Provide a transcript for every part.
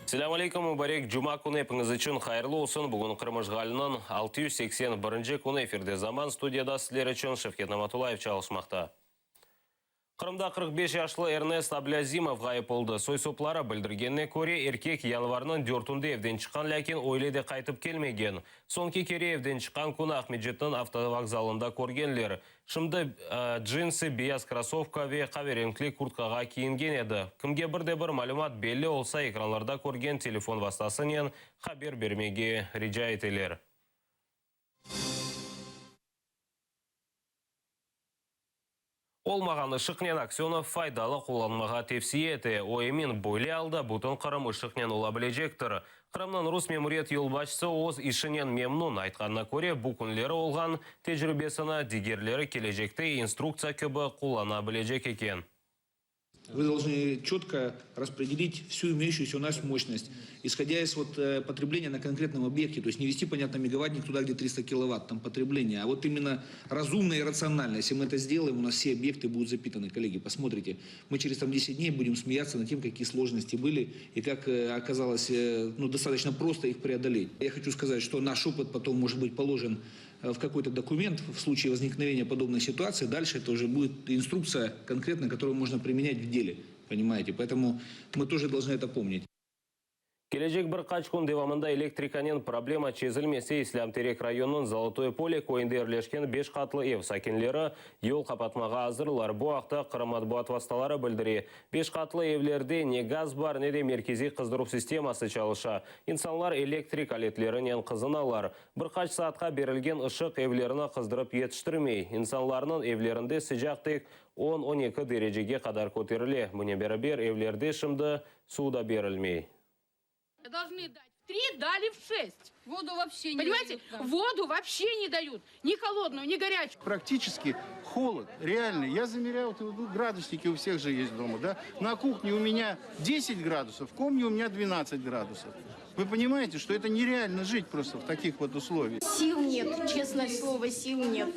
Selâm aleyküm, mubarek cuma künü epiñiz içün hayırlı olsun. Bugün Qırım işğaliniñ 681 künü efirde Zaman studiyada sizler içün Şevket Namatullayev çalışmaqta. Qırımda 45 yaşlı Ernest Ablâzimov ğayıp oldı. Soy-sopları bildirgenine köre, erkek yanvarnıñ dörtünde evden çıqqan, lâkin öyle de qaytıp kelmegen. Soñki kere evden çıqqan künü Aqmescitniñ avtovokzalında körgenler. Şimdi djinsi, beyaz krossovka ve qaverenkli kurtkağa kiyingen edi. Kimge bir de bir malümat belli olsa, ekranlarda körgen telefon vastasınen haber bermege rica eteler. Olmağan ışıqnen Aksönov faydalı qullanmağa tevsiye ete. O emin, böyle alda bütün Qırım ışıqnen ola bilecektir. Qırımnıñ rus memuriyet yolbaşçısı öz işinen memnun, aytqanına köre, bu künleri olğan tecrübesini digerleri kelecekte instruktsiya kibi qullana bilecek eken. Вы должны четко распределить всю имеющуюся у нас мощность, исходя из вот потребления на конкретном объекте, то есть не вести, понятно, мегаваттник туда, где 300 киловатт там потребление, а вот именно разумно и рационально. Если мы это сделаем, у нас все объекты будут запитаны, коллеги, посмотрите. Мы через там 10 дней будем смеяться над тем, какие сложности были и как оказалось, ну, достаточно просто их преодолеть. Я хочу сказать, что наш опыт потом может быть положен в какой-то документ в случае возникновения подобной ситуации, дальше это уже будет инструкция конкретно, которую можно применять в деле, понимаете. Поэтому мы тоже должны это помнить. Kelecek bir qaç kün devamında elektrikanen problema çezilmese, İslâm Terek rayonınıñ Zolotoye Pole köyünde yerleşken beş qatlı ev sakinleri yol qapatmağa azırlar. Bu aqta Qırım matbuat vastaları bildire. Beş qatlı evlerde ne gaz bar, ne de merkeziy qızdıruv sisteması çalışa. İnsanlar elektrik aletlerinen qızınalar. Bir qaç saatqa berilgen ışıq evlerini qızdırıp yetiştirmey. İnsanlarnıñ evlerinde sıcaq tek on, on eki derecege qadar köterile. Bunen beraber, evlerde şimdi suv da berilmey. Должны дать в три, дали в шесть. Воду вообще не Понимаете, дают. Воду вообще не дают. Ни холодную, ни горячую. Практически холод, реально. Я замеряю, вот, ну, градусники у всех же есть дома, да? На кухне у меня 10 градусов, в комне у меня 12 градусов. Вы понимаете, что это нереально жить просто в таких вот условиях. Сил нет, честное слово, сил нет.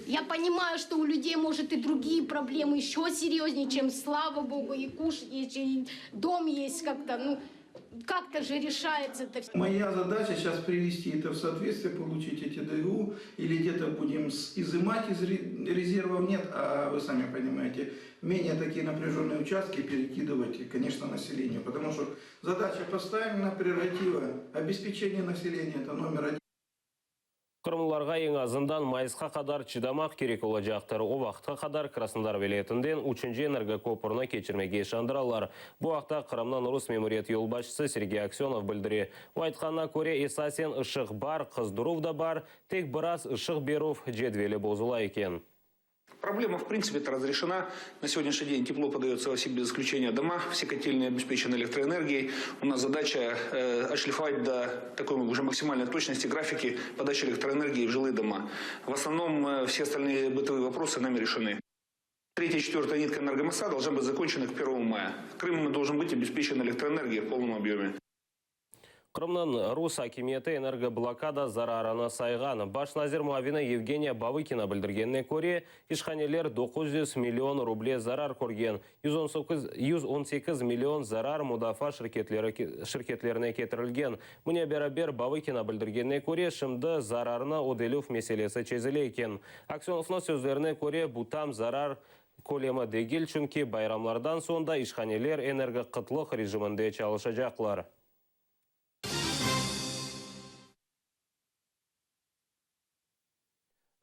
Я понимаю, что у людей, может, и другие проблемы еще серьезнее, чем, слава богу, и кушать есть, и дом есть как-то, ну, как-то же решается это все. Моя задача сейчас привести это в соответствие, получить эти ДУ, или где-то будем изымать из резервов, нет, а вы сами понимаете, менее такие напряженные участки перекидывать, конечно, населению, потому что задача поставлена, прерогатива обеспечения населения, это номер один. Qırımlılarğa eñ azından mayısqa qadar çıdamaq kerek olacaqtır. O vaqıtqa qadar Krasnodar vilâyetinden üçünci energoköpürni keçirmege işandıralar. Bu aqta Qırımnıñ rus memuriyet yolbaşçısı Sergey Aksönov bildire. O aytqanına köre, esasen ışıq bar, qızdıruv da bar, tek biraz ışıq berüv cedveli bozula eken. Проблема в принципе разрешена. На сегодняшний день тепло подается во все без исключения дома, все котельные обеспечены электроэнергией. У нас задача э, отшлифовать до такой уже максимальной точности графики подачи электроэнергии в жилые дома. В основном э, все остальные бытовые вопросы нами решены. Третья и четвертая нитка энергомоста должна быть закончена к 1 мая. Крым должен быть обеспечен электроэнергией в полном объеме. Qırımnıñ rus akimiyeti energoblokada zararını sayğan. Baş nazir muavini Yevgeniya Bavıkina bildirgenine köre, işhaneler 900 million ruble zarar körgen, 118 million zarar mudafaa şirketleri şirketlerine ketirilgen. Bunen beraber, Bavıkina bildirgenine köre, şimdi zararnı ödelüv meselesi çezile eken. Aksönovnıñ sözlerine köre, bu tam zarar kölemi degil, çünki bayramlardan soñ da işhaneler energoqıtlıq rejiminde çalışacaqlar.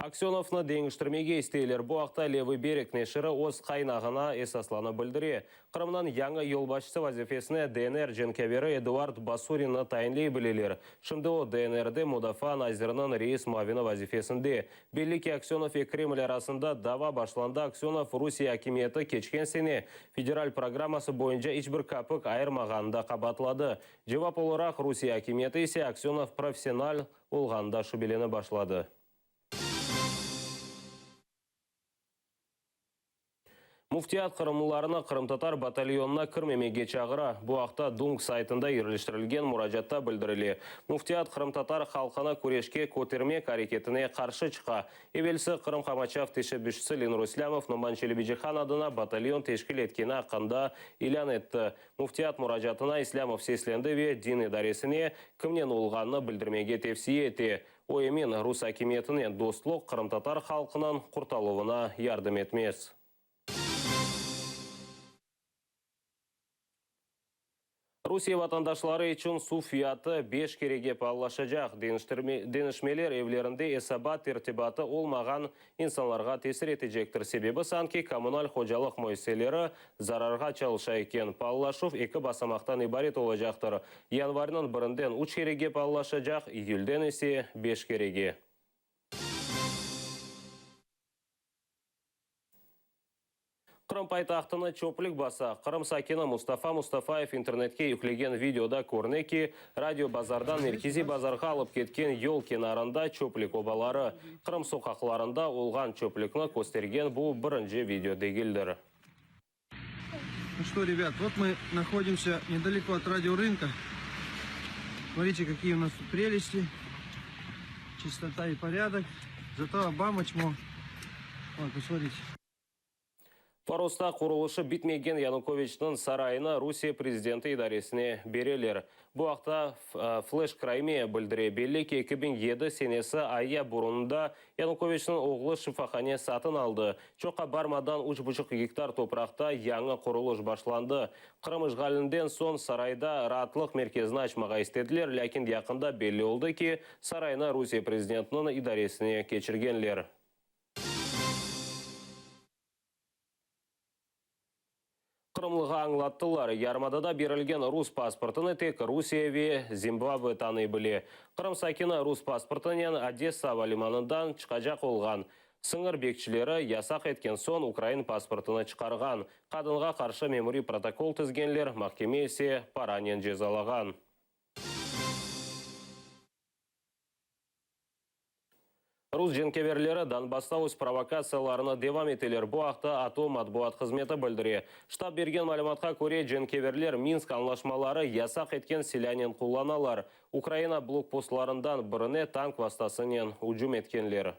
Aksönovnı deñiştirmege isteyler. Bu aqta Levıy bereg neşiri öz qaynağına esaslanıp bildire. Qırımnıñ yañı yolbaşçısı vazifesine DNR cenkâveri Eduard Basurinni tayinley bileler. Şimdi o, DNR-de mudafaa naziriniñ reis muavini vazifesinde. Belli ki, Aksönov ve Kreml arasında dava başlandı, Aksönov, Rusiye akimiyeti keçken sene federal programması boyunca iç bir kapik ayırmağanında qabaatladı. Cevap olaraq, Rusiye akimiyeti ise Aksönov professional olğanında şübelene başladı. Müftiyat qırımlılarnı qırımtatar batalyonına kirmemege çağıra. Bu aqta DUNK saytında yerleştirilgen muracaatta bildirile. Müftiyat qırımtatar halqını küreşke kötermek areketine qarşı çıqa. Evelsi Qırım qamaçav teşebbüsçisi Lenur İslâmov Noman Çelebicihan adına batalyon teşkil etkeni aqqında ilân etti. Müftiyat muracaatına İslâmov seslendi ve din idaresine kimnen olğanını bildirmege tevsiye ete. O emin, rus akimiyetinen dostluq qırımtatar halqınıñ qurtaluvına yardım etmez. Rusiye vatandaşları içün suv fiyatı beş kerege paalılaşacaq. Deñişmeler evlerinde esabat tertibatı olmağan insanlarğa tesir etecektir. Sebebi, sanki kommunal hocalıq müessiseleri zararğa çalışa eken. Paalılaşuv eki basamaqtan ibaret olacaqtır. Yanvarniñ birinden üç kerege paalılaşacaq, iyülden ise beş kerege. Qırım paytahtını çöplük basa. Qırım sakini Mustafa Mustafayev internetke yüklegen videoda körüne ki, Radio Bazardan merkeziy bazarğa alıp ketken yol kenarında çöplük obaları. Qırım soqaqlarında olğan çöplükni köstergen bu birinci video degildir. Nu çto, rebyat, vot mı nahodimsya nedaleko ot radiorınka. Smotrite, kakiye u nas tut prelesti. Çistota i poryadok. Zato Obama çmo. Vot, posmotrite. Forosta qurulışı bitmegen Yanukoviçniñ sarayını Rusiye prezidenti idaresine bereler. Bu aqta Flash Crimea bildire. Belli ki, 2007 senesi Ayya burunında Yanukoviçniñ oğlu şifahane satın aldı. Çoqqa barmadan üç buçuq gektar topraqta yañı qurulış başlandı. Qırım işğalinden soñ sarayda raatlıq merkezini açmağa istediler, lâkin yaqında belli oldı ki, saraynı Rusiye prezidentiniñ idaresine keçirgenler. Qırımlığa añlattılar, yarımadada berilgen rus pasportını tek Rusiye ve Zimbabve tanıy bile. Qırım sakini rus pasportınen Odessa ava limanından çıqacaq olğan. Sıñır bekçileri yasaq etken soñ ukrain pasportını çıqarğan. Qadınğa qarşı memuriy protokol tizgenler, mahkeme ise paranen cezalağan. Rus cenkeverleri Donbassta öz provokatsiyalarını devam eteler. Bu aqta ATO matbuat hızmeti bildire. Ştab bergen malümatqa köre, cenkeverler Minsk añlaşmaları yasaq etken silânen qullanalar. Ukraina blokpostlarından birine tank vastasınen ücüm etkenler.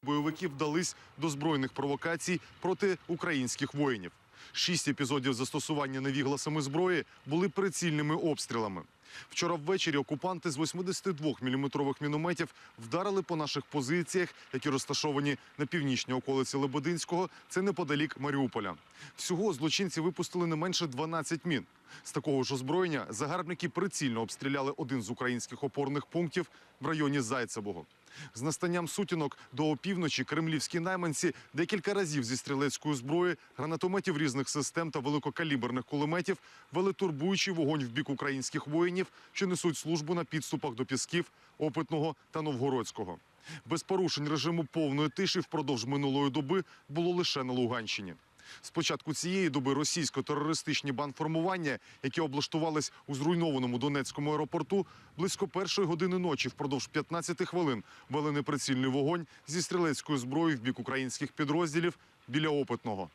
Boyeviki vdались до збройних провокацій проти українських воїнів. Шість епізодів застосування невігласами зброї були прицільними обстрілами. Вчора ввечері окупанти з 82-міліметрових мінометів вдарили по наших позиціях, які розташовані на північній околиці Лебединського, це неподалік Маріуполя. Всього злочинці випустили не менше 12 мін. З такого ж озброєння загарбники прицільно обстріляли один з українських опорних пунктів в районі Зайцевого. З настанням сутінок до опівночі кремлівські найманці декілька разів зі стрілецької зброї, гранатометів різних систем та великокаліберних кулеметів вели турбуючий вогонь в бік українських воїнів, що несуть службу на підступах до Пісків, Опитного та Новгородського. Без порушень режиму повної тиші впродовж минулої доби було лише на Луганщині. З початку цієї доби російсько-терористичні бандформування, які облаштувались у зруйнованому Донецькому аеропорту, близько першої години ночі впродовж 15 хвилин вели неприцільний вогонь зі стрілецької зброї в бік українських підрозділів біля Опитного.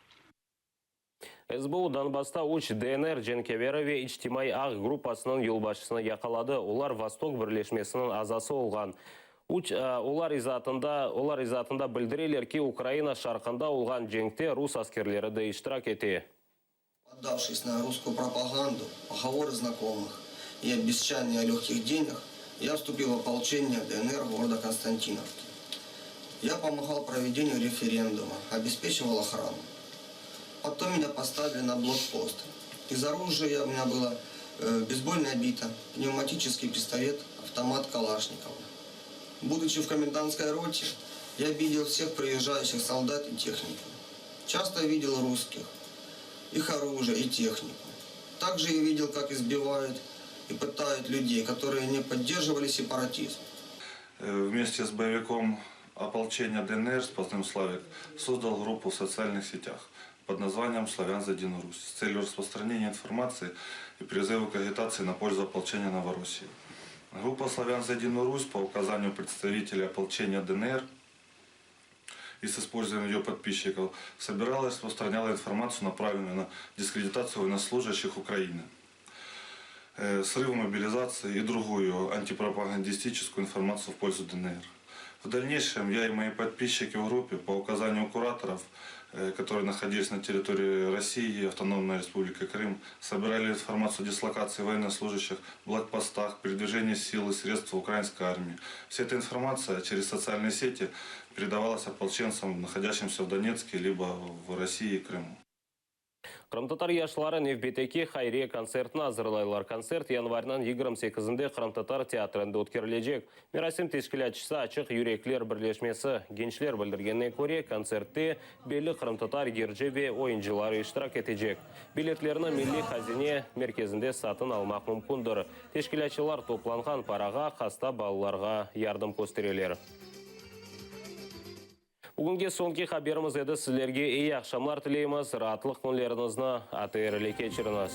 SBU Donbassta üç DNR cenkâveri ve içtimaiy ağ gruppasınıñ yolbaşçısını yaqaladı. Olar Vostok birleşmesiniñ azası olğan. Üç, olar izaatında, olar izaatında bildireler ki, Ukraina şarqında olğan cenkte rus askerleri de iştirak ete. Poddavşis na ruskuyu propagandu, pogovorı znakomıh i obeşçaniya löhkih deñig, ya vstupil v opolçeniye DNR goroda Konstantinovki. Ya pomogal provedeniyu referenduma, obespeçival ohranu. Potom menya postavili na blokpost. Iz orujiya u menya byla beyzbolnaya bita, pnevmatiçeskiy pistolet, avtomat Kalaşnikova. Buduçi v komendantskoy rote, ya videl vseh priezžayuşih soldat i tehniku. Çasto videl russkih, ih orujie i tehniku. Takже ya videl, kak izbivayut i pıtayut lyudey, kotorıye ne poddерживали separatizm. Vmeste s boyevikom opolçeniya DNR s pozıvnım Slavik sozdal gruppu v sotsialnıh setях pod nazvaniyem Slavyan za Единую Русь s tselью rasprostraneniya informatsii i prizıva k agitatsii na polzu opolçeniya Novorossii. Gruppa Slavyan za Единую Русь po ukazaniyu predstaviteley opolçeniya DNR. и с использованием ее подписчиков собирала и распространяла информацию, направленную на дискредитацию военнослужащих Украины, э, срыв мобилизации и другую антипропагандистическую информацию в пользу ДНР. В дальнейшем я и мои подписчики в группе по указанию кураторов, э, которые находились на территории России и Автономной Республики Крым, собирали информацию о дислокации военнослужащих, блокпостах, передвижении сил и средств украинской армии. Вся эта информация через социальные сети передавалась ополченцам, находящимся в Донецке, либо в России и Крыму. Qırımtatar yaşları nevbetteki hayriye kontsertini azırlaylar. Kontsert yanvarniñ 28-inde Qırımtatar teatrinde ötkerilecek. Merasim teşkilâtçısı Açıq yürekler birleşmesi. Gençler bildirgenine köre, kontsertte belli qırımtatar yırcı ve oyuncıları iştirak etecek. Biletlerni Milliy hazine merkezinde satın almaq mümkündir. Teşkilâtçılar toplanğan parağa hasta balalarğa yardım köstereler. Bugünge soñki haberimiz edi. Sizlerge eyi aqşamlar tileymiz, raatlıq künleriñizni ATR ile keçiriñiz.